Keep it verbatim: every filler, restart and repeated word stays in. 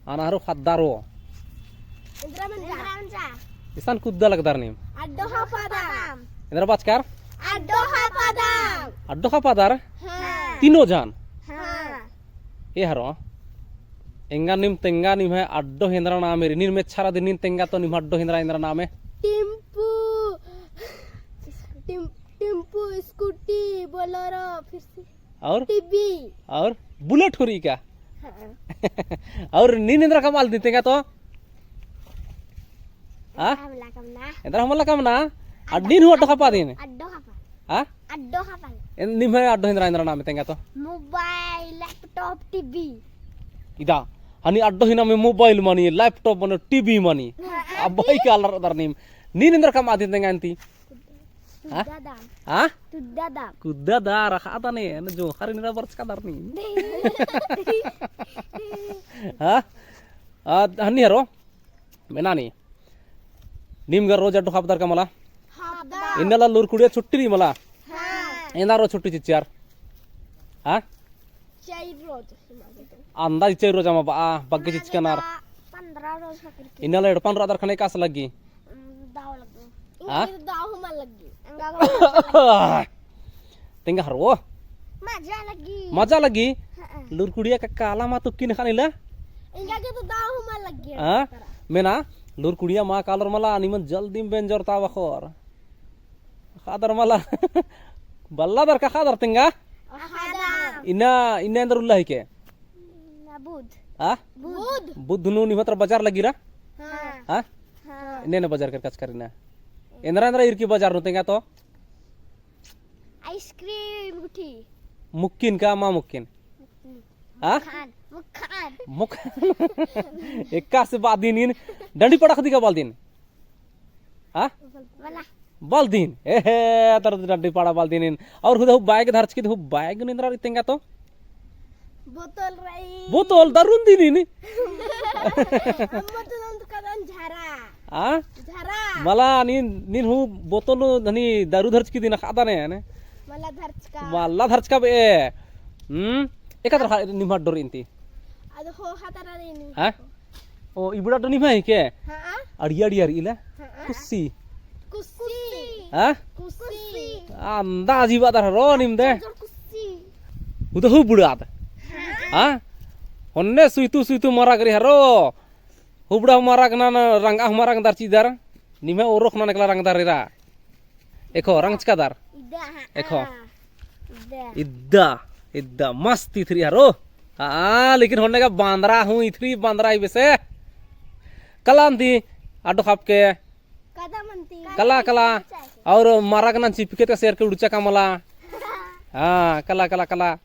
अना हरो ख़द्दारो। एन्दरा मंजा। एन्दरा मंजा। इसन कुद्दा लगदर नीम। अड्डो ख़ा पदम। एन्दरा बाचकर? अड्डो ख़ा पदम। अड्डो ख़ा पदर? हाँ। तीनों जन? हाँ। ए हरो। एंगा नीम तेंगा निम्है अड्डो ही एन्दरा नामे रई। नीन मेच्छा रअदी नीन तेंगा तो निम्है अड्डो ही एन्दरा, एन्दरा नामे? Tempo. Tim-, tempo, scooty, Bolero, फिर से और? टीवी। और? बुलेट हूँ रई का? हाँ। और नीन एन्दरा कमआ लगदी तेंगा तो? हाँ? एन्दरा हूँ मला कमना। एन्दरा हूँ मला कमना? अड्डो नीन हूँ अड्डो ख़ा पदिन? अड्डो ख़ा पदिन। हाँ? अड्डो ख़ा पदिन। एन-, निम्है अड्डो ही एन्दरा, एन्दरा नामे तेंगा तो? Mobile, laptop, TV. इदा, हनी अड्डो ही नामे मोबाइल मनी, लैपटॉप मनी, टीवी मनी। हाँ। अबई कालर दर नीम। नीन एन्दरा कमआ लगदी तेंगा अन्ती? हाँ? तुद्दा दाम। हाँ? तुद्दा दाम। कुद्दा दार, ख़ा दने, न जो, हर निरा बरचका दर नी। हाँ? आ, हन्नी हरो? मेना नी। नीम गा रोज अड्डो ख़ा पदर का मला? ख़ा पदर। इन्नला लूरकुड़िया छुट्टी रई मला? हाँ। एन्दा रोज छुट्टी चिच्चर? हाँ? चार रोज। अंदाज चार रोज अमा बा, बग्गे चिचकनर। पन्द्रह रोज ख़क्खरकी। इन्नला एड़पन रअदर ख़ने एकासे लग्गी? उम, दव लग्गी। हाँ? इन्ना दव हूँ मल लग्गी। एंगा तेंगा हरो? मजा लग्गी। मजा लग्गी? हाँ। लूरकुड़िया का काला मा तुक्की नखा नीला? एंगा गे तो दव हूँ मल लग्गी। हाँ? मेना, लूरकुड़िया मा कालर मला, निमन जल्दी में बेंजोर तावा खोर। ख़ा दर मला। बल्ला दर का ख़ा दर तेंगा? ख़ा दर। इन्ना, इन्ना एन्दर उल्ला हिके? ना, बुध। हाँ? बुध। बुध नू निम्है तरा बजार लग्गी रा? हाँ। हाँ? हाँ। इन्ने ने बजार केरका चिचकर इन्ना। एन्दरा एन्दरा ईरकी बजार नू तेंगा तो? आइसक्रीम गुट्ठी। मुक्किन का मा मुक्किन? मुक्किन। हाँ? मुक्कान। मुक्कान। मुक्कान। एकासे बअदी नीन डंडी पड़ाख़दी का बलदिन? हाँ? मला। बलदिन। ए हे, तर डंडी पड़ा बलदिन नीन। और हुदा हूँ बैग धरचकी, हूँ बैग नू एन्दरा रई तेंगा तो? बोतल रई। बोतल, दारू नू दी नीन। अम्मा तो नंद कदन झरा। हाँ? झरा। मला नीन, नीन हूँ बोतल नू धनी दारू धरचकी दिना ख़ा दने, ने? मला धरचका। मला धरचका बे। हम्म? एका तरह निम्है अड्डो रई अन्ती? अद हो ख़ा तरह रई नी। हाँ? ओ, इबड़ा अड्डो निम्है हिके? हाँ। अड़िया, अड़िया रई इला? हाँ। कुस्सी। कुस्सी। हाँ? कुस्सी। अंदाज ही बअदर हरो नीम दे। जोर कुस्सी। हुदा हूँ बुड़ाद। हाँ। हाँ? होन्ने सुइतु, सुइतु मरग रई हरो। हुबड़ा हूँ मरग नन, रंगा हूँ मरग दर चिदर। निम्है ओरोख नन एकला रंगदर एरा। एखो, रंगचका दर। इदा, हाँ, एखो। हाँ। इदा। इदा, इदा, मस्त इथरी हरो। हाँ, लेकिन होन्ने का बांदरा हूँ, इथरी बांदरा ही बेसे। कला अन्ती, अड्डो ख़ाप के। कदा मन्ती। कला, कला। और मरग नन चिपके ते सेर के उड़चा का मला। हाँ, कला, कला, कला।